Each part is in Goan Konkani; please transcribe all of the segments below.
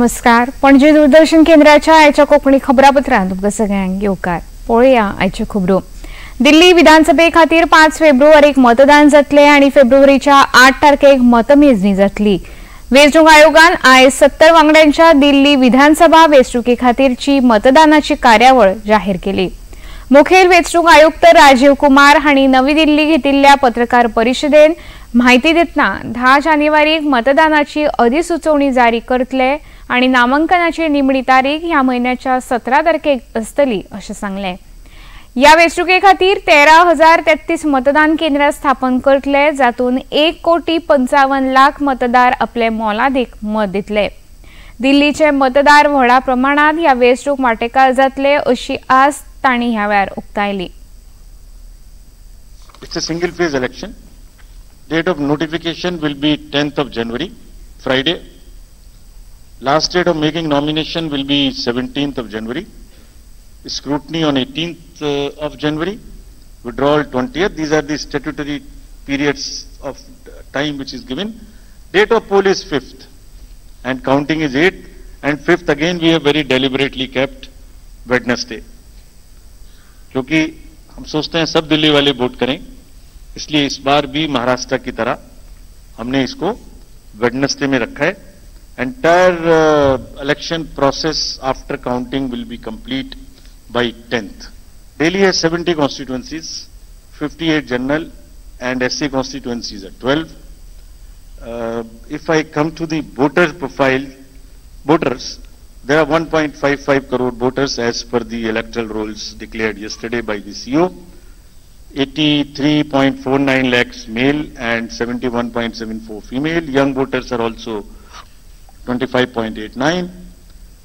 नमस्कार. पणजी दूरदर्शन केंद्राच्या आयच्या कोंकणी खबरापत्रांत तुमकां सगळ्यांक येवकार. पळोवया आयच्यो खबरो. दिल्ली विधानसभे खातीर 5 फेब्रुवारीक मतदान जातलें आनी फेब्रुवारीच्या 8 तारखेक मतमेजणी जातली. वेंचणूक आयोगान आयज 70 वांगड्यांच्या दिल्ली विधानसभा वेंचणुके खातीरची मतदानाची कार्यावळ जाहीर केली. मुखेल वेंचणूक आयुक्त राजीव कुमार हांणी नवी दिल्ली घेतिल्ल्या पत्रकार परिशदेन माहिती दितना 10 जानेवारीक मतदानाची अधिसुचोवणी जारी करतले आनी नामांकनाची निमणी तारीख ह्या म्हयन्याच्या 17 तारखेक आसतली अशें सांगलें. ह्या वेंचणुके खातीर 13,033 मतदान केंद्रां स्थापन करतले, जातून 1,55,00,000 मतदार आपले मोलादीक मत दितले. दिल्लीचे मतदार व्हडा प्रमाणात ह्या वेंचणूक वांटेकार जातले अशी आस तांणी ह्या वेळार उक्तायली. It's a single phase election. Date of notification will be 10th of January, Friday. Last date of making nomination will be 17th of January. Scrutiny on 18th of January, withdrawal 20th. These are the statutory periods of time which is given. Date of poll is 5th and counting is 8th, and 5th again we have very deliberately kept Wednesday, क्योंकि हम सोचते हैं सब दिल्ली वाले वोट करें, इसलिए इस बार भी महाराष्ट्र की तरह हमने इसको वेडनेसडे में रखा है. Entire election process after counting will be complete by 10th. Delhi has 70 constituencies, 58 general and SC constituencies are 12. If I come to the voter profile, voters, there are 1.55 crore voters as per the electoral rolls declared yesterday by the CO. 83.49 lakhs male and 71.74 female. Young voters are also 25.89.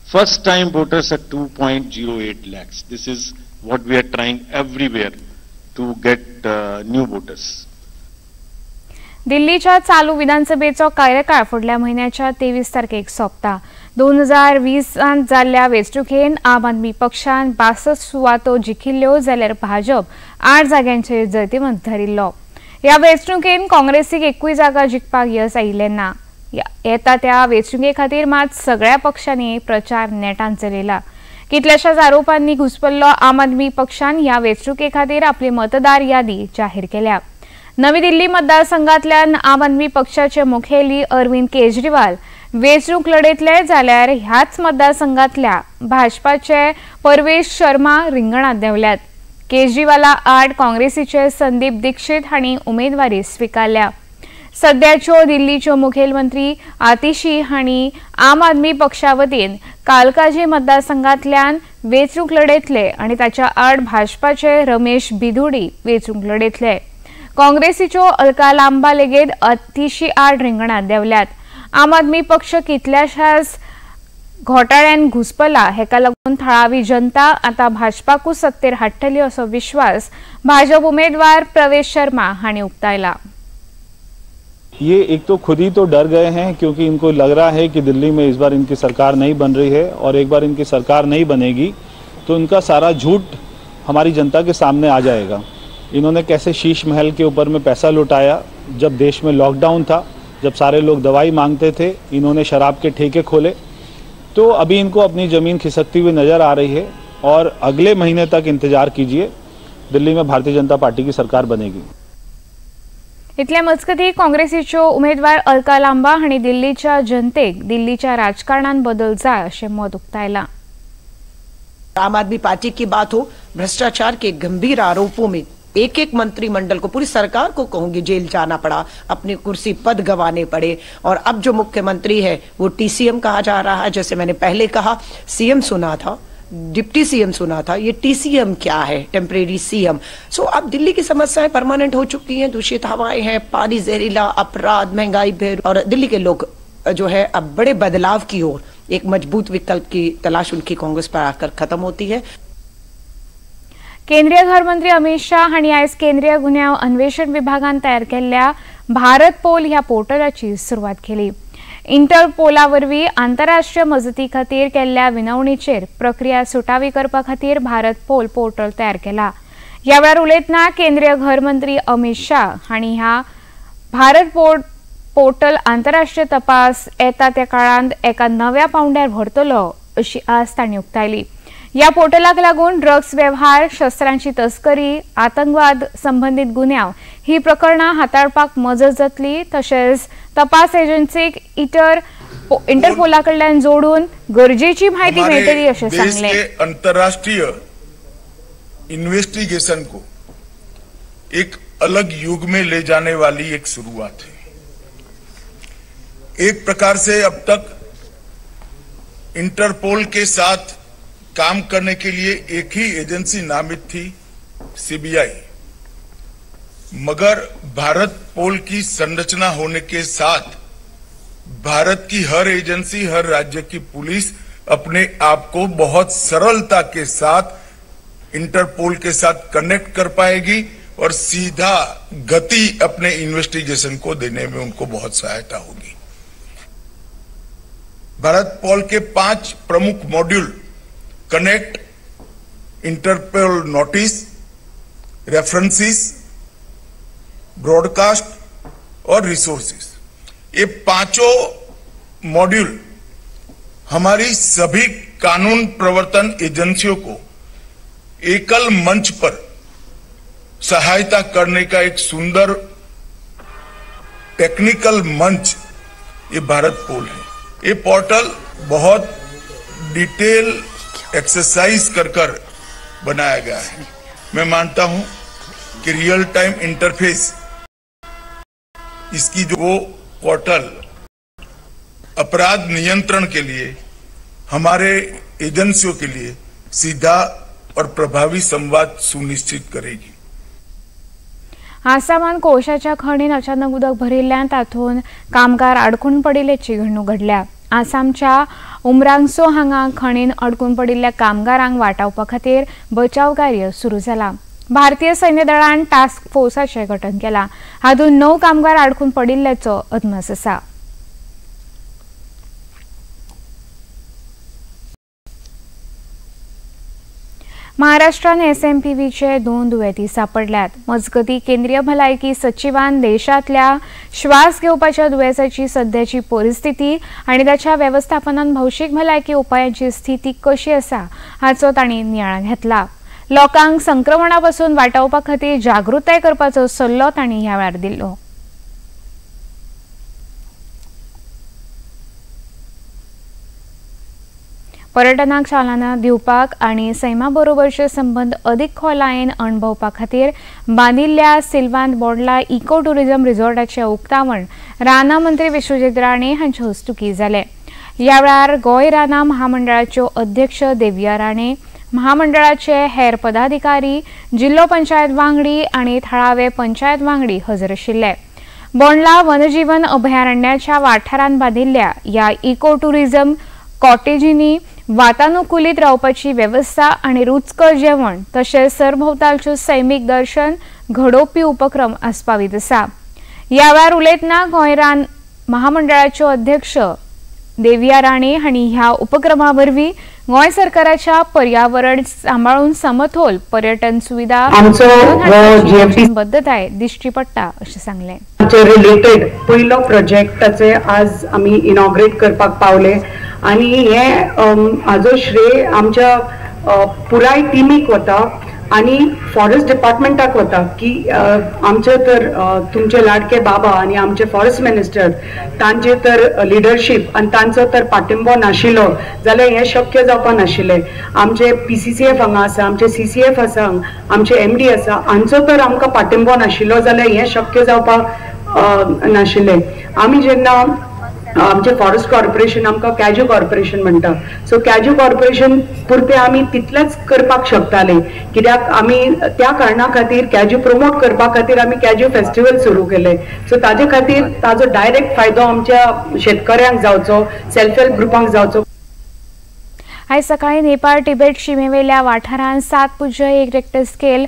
First time voters are 2.08 lakhs. This is what we are trying everywhere to get new voters. दिल्लीच्या चालू विधानसभेचो कार्यकाळ फुडल्या म्हयन्याच्या 23 तारखेक सोंपता. 2020 जाल्ल्या वेंचणुकेन आम आदमी पक्षान 62 सुवातो जिखिल्ल्यो, जाल्यार भाजप 8 जाग्यांचेर जैतिवंत थारिल्लो. ह्या वेंचणुकेन काँग्रेसीक 21 जागा जिखपाक येस आयिल्लें ना. येता त्या वेंचणुके खातीर मात सगळ्या पक्षांनी प्रचार नेटान चलयला. कितल्याशाच आरोपांनी घुसपल्लो आम आदमी पक्षान ह्या वेंचणुके खातीर आपली मतदार यादी जाहीर केल्या. नवी दिल्ली मतदारसंघातल्यान आम आदमी पक्षाचे मुखेली अरविंद केजरीवाल वेंचणूक लढयतले, जाल्यार ह्याच मतदारसंघातल्या भाजपाचे परवेश शर्मा रिंगणात देंवल्यात. केजरीवाला आड काँग्रेसीचे संदीप दीक्षित हांणी उमेदवारी स्विकारल्या. सद्याच्यो दिल्लीच्यो मुखेलमंत्री आतिशी हांणी आम आदमी पक्षा वतीन कालकाजी मतदारसंघातल्यान वेंचणूक लढयतले आनी ताच्या आड भाजपाचे रमेश बिधुडी वेंचणूक लढयतले. काँग्रेसीच्यो अलका लांबा लेगीत आतिशी आड रिंगणात देंवल्यात. आम आदमी पक्ष कितल्याशाच घोटाळ्यान घुसपला, हेका लागून थळावी जनता आता भाजपाकूच सत्तेर हाडटली असो विश्वास भाजप उमेदवार प्रवेश शर्मा हांणी उक्तायला. ये एक तो खुद ही तो डर गए हैं, क्योंकि इनको लग रहा है कि दिल्ली में इस बार इनकी सरकार नहीं बन रही है, और एक बार इनकी सरकार नहीं बनेगी तो इनका सारा झूठ हमारी जनता के सामने आ जाएगा. इन्होंने कैसे शीश महल के ऊपर में पैसा लुटाया जब देश में लॉकडाउन था, जब सारे लोग दवाई मांगते थे, इन्होंने शराब के ठेके खोले. तो अभी इनको अपनी ज़मीन खिसकती हुई नज़र आ रही है, और अगले महीने तक इंतज़ार कीजिए, दिल्ली में भारतीय जनता पार्टी की सरकार बनेगी. इतल्या मजगती काँग्रेसीच्यो उमेदवार अलका लांबा हांणी दिल्लीच्या जनतेक दिल्लीच्या राजकारणान बदल जाय अशें मत उक्तायलां. आम आदमी पार्टी की बात हो, भ्रष्टाचार के गंभीर आरोपों में एक एक मंत्रिमंडल को, पूरी सरकार को कहूंगी जेल जाना पड़ा, अपनी कुर्सी पद गंवाने पड़े, और अब जो मुख्यमंत्री है वो टीसीएम कहा जा रहा है. जैसे मैंने पहले कहा, सीएम सुना था, डिप्टी सीएम सुना था, ये टीसीएम क्या है, टेम्परेरी सीएम. सो अब दिल्ली की समस्याएं परमानेंट हो चुकी हैं. दूषित हवाएं हैं, पानी जहरीला, अपराध, महंगाई, और दिल्ली के लोग जो है अब बड़े बदलाव की ओर, एक मजबूत विकल्प की तलाश उनकी कांग्रेस पर आकर खत्म होती है. केंद्रीय घरमंत्री अमित शाह हांणी आयज केंद्रीय गुन्यांव अन्वेषण विभागान तयार केल्ल्या भारत पोल ह्या पोर्टलाची सुरवात केली. इंटरपोला वरवीं आंतरराष्ट्रीय मजती खातीर केल्ल्या विनवणीचेर प्रक्रिया सुटावी करपा खातीर भारत पोल पोर्टल तयार केला. ह्या वेळार उलयतना केंद्रीय घरमंत्री अमित शाह हांणी ह्या भारत पोल पोर्टल आंतरराष्ट्रीय तपास येता त्या काळांत एका नव्या पावंड्यार व्हरतलो अशी आस तांणी उक्तायली. ह्या पोर्टलाक लागून ड्रग्स वेव्हार, शस्त्रांची तस्करी, आतंकवाद संबंदीत गुन्यांव ही प्रकरणां हाताळपाक मजत जातली. तशेंच तपास एजन्सीक इंटरपोला कडल्यान जोडून गरजेची माहिती मेळटली अशें सांगलें. अंतरराष्ट्रीय इन्वेस्टिगेशन को एक अलग युग में ले जाने वाली एक शुरुआत है. एक प्रकार से अब तक इंटरपोल के साथ काम करने के लिए एक ही एजेंसी नामित थी, सीबीआई. मगर भारत पोल की संरचना होने के साथ भारत की हर एजेंसी, हर राज्य की पुलिस अपने आप को बहुत सरलता के साथ इंटरपोल के साथ कनेक्ट कर पाएगी और सीधा गति अपने इन्वेस्टिगेशन को देने में उनको बहुत सहायता होगी. भारत पोल के 5 प्रमुख module connect, Interpol notice, references, broadcast और रिसोर्सेस, ये 5 मॉड्यूल हमारी सभी कानून प्रवर्तन एजेंसियों को एकल मंच पर सहायता करने का एक सुंदर टेक्निकल मंच ये भारत पोल है. ये पोर्टल बहुत डिटेल एक्सरसाइज कर कर बनाया गया है. मैं मानता हूं कि रियल टाइम इंटरफेस इसकी जो वो पोर्टल अपराध नियंत्रण के लिए हमारे एजेंसियों के लिए सीधा और प्रभावी संवाद सुनिश्चित करेगी. आसामान कोळशाच्या खणीन अचानक उदक भरिल्ल्यान तातूंत कामगार अडकून पडिल्ल्याची घडणूक घडल्या. आसामच्या उमरांगसो हांगा खणीन अडकून पडिल्ल्या कामगारांक वाटावपा खातीर बचाव कार्य सुरू जाला. भारतीय सैन्य दळान टास्क फोर्साचें गठन केलां. हातूंत 9 कामगार अडकून पडिल्ल्याचो अदमास आसा. महाराष्ट्रान एसएमपीव्हीचे 2 दुयेंती सापडल्यात. मजगती केंद्रीय भलायकी सचिवान देशांतल्या श्वास घेवपाच्या दुयेंसाची सध्याची परिस्थिती आनी ताच्या वेवस्थापनान भौशीक भलायकी उपायांची स्थिती कशी आसा हाचो तांणी नियाळ घेतला. लोकांक संक्रमणा पासून वाटावपा खातीर जागृताय करपाचो सल्लो तांणी ह्या वेळार दिलो. पर्यटनाक चालना दिवपाक आनी सैमा बरोबरचे संबंद अदीक खोलायेन अणभवपा खातीर बांदिल्ल्या सिल्वांत बोंडला इको टुरिझम रिसॉर्टाचें उक्तावण रानां मंत्री विश्वजीत राणे हांचे हस्तुकीं जालें. ह्या वेळार गोंय रानां महामंडळाच्यो अध्यक्ष देविया राणे, महामंडळाचे हेर पदाधिकारी, जिल्लो पंचायत वांगडी आनी थळावे पंचायत वांगडी हजर आशिल्ले. बोंडला वनजीवन अभयारण्याच्या वाठारांत बांदिल्ल्या ह्या इको टुरिझम कॉटेजींनी वातानुकूलित रावपाची वेवस्था आनी रुचकर जेवण तशेंच सरभोंवतणच्यो सैमीक दर्शन घडोवपी उपक्रम आस्पावीत आसा. ह्या वेळार उलयतना गोंय रान महामंडळाच्यो अध्यक्ष देविया राणे हांणी ह्या उपक्रमा वरवीं गोंय सरकाराच्या पर्यावरण सांबाळून समतोल पर्यटन सुविधा बद्दताय दिश्टी पडटा अशें सांगलें. रिलेटेड पयलो प्रोजेक्टाचे आज आमी इनॉग्रेट करपाक पावले आनी हे हाजो श्रेय आमच्या पुराय टिमीक वता आनी फॉरेस्ट डिपार्टमेंटाक वता की आमचे तर तुमचे लाडके बाबा आनी आमचे फॉरेस्ट मिनिस्टर तांचे तर लिडरशीप आनी तांचो तर पाठिंबो नाशिल्लो जाल्यार हें शक्य जावपा नाशिल्लें. आमचे PCCF हांगा आसा, आमचे CCF आसा, आमचे MD आसा, हांचो तर आमकां पाठिंबो नाशिल्लो जाल्यार हें शक्य जावपाक नाशिल्लें. आमी जेन्ना आमचे फॉरेस्ट कॉर्पोरेशन आमकां कॅज्यू कॉर्पोरेशन म्हणटा, सो कॅज्यू कॉर्पोरेशन पुरते आमी तितलेंच करपाक शकताले कित्याक आमी त्या कारणा खातीर कॅज्यू प्रमोट करपा खातीर आमी कॅज्यू फेस्टिवल सुरू केले. सो ताजे खातीर ताजो डायरेक्ट फायदो आमच्या शेतकऱ्यांक जावचो, सेल्फ हेल्प ग्रुपांक जावचो. आयज सकाळीं नेपाळ तिबेट शिमेवेल्या वाठारांत 7.1 रेक्टर स्केल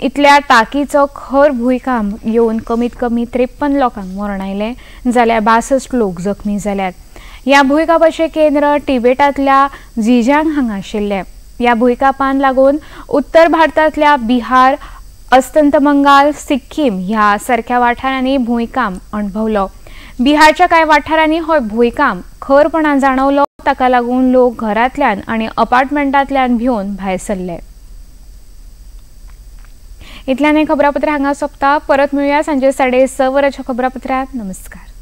इतल्या ताकीचो खर भुंयकांप येवन कमीत कमी 53 लोकांक मरण आयलें जाल्यार 62 लोक जखमी जाल्यात. ह्या भुंयकांपाचें केंद्र तिबेटांतल्या झिजांग हांगा आशिल्लें. ह्या भुंयकांपान लागून उत्तर भारतांतल्या बिहार, अस्तंत बंगाल, सिक्कीम ह्या सारक्या वाठारांनी भुंयकांप अणभवलो. बिहारच्या कांय वाठारांनी हो भूंयकांप खरपणान जाणवलो. ताका लागून लोक घरांतल्यान आनी अपार्टमेंटांतल्यान भिवन भायर सरले. इतल्यान हें खबरापत्र हांगा सोंपता. परत मेळुया सांजे 6:30 वरांच्या खबरापत्रांत. नमस्कार.